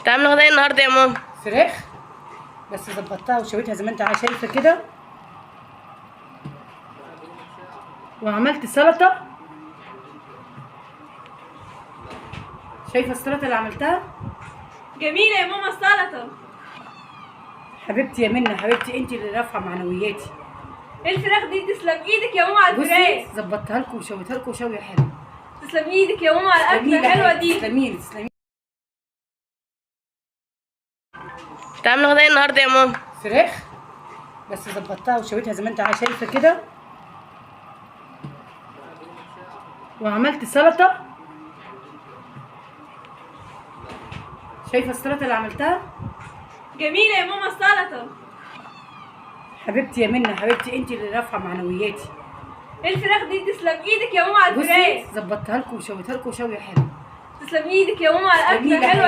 انت عامله غدا ايه النهارده يا ماما؟ فراخ بس ظبطتها وشويتها زي ما انت شايفه كده، وعملت سلطة. شايفه السلطة اللي عملتها؟ جميلة يا ماما السلطة. حبيبتي يا منى، حبيبتي انت اللي رافعه معنوياتي. ايه الفراخ دي؟ تسلم ايدك يا ماما على بصي الفراخ. ظبطتها لكم وشويتها لكم شوية حلوة. تسلم ايدك يا ماما على الاكلة الحلوة دي. تسلمي لي تسلمي. انت عامله غدا ايه النهارده يا ماما؟ فراخ بس ظبطتها وشويتها زي ما انت شايفه كده، وعملت سلطة. شايفه السلطة اللي عملتها؟ جميلة يا ماما السلطة. حبيبتي يا منى، حبيبتي انت اللي رافعه معنوياتي. ايه الفراخ دي؟ تسلم ايدك يا ماما على بصي الفراخ. ظبطتها لكم وشويتها لكم شوية حلوة. تسلم ايدك يا ماما على الاكلة جميلة. الحلوة.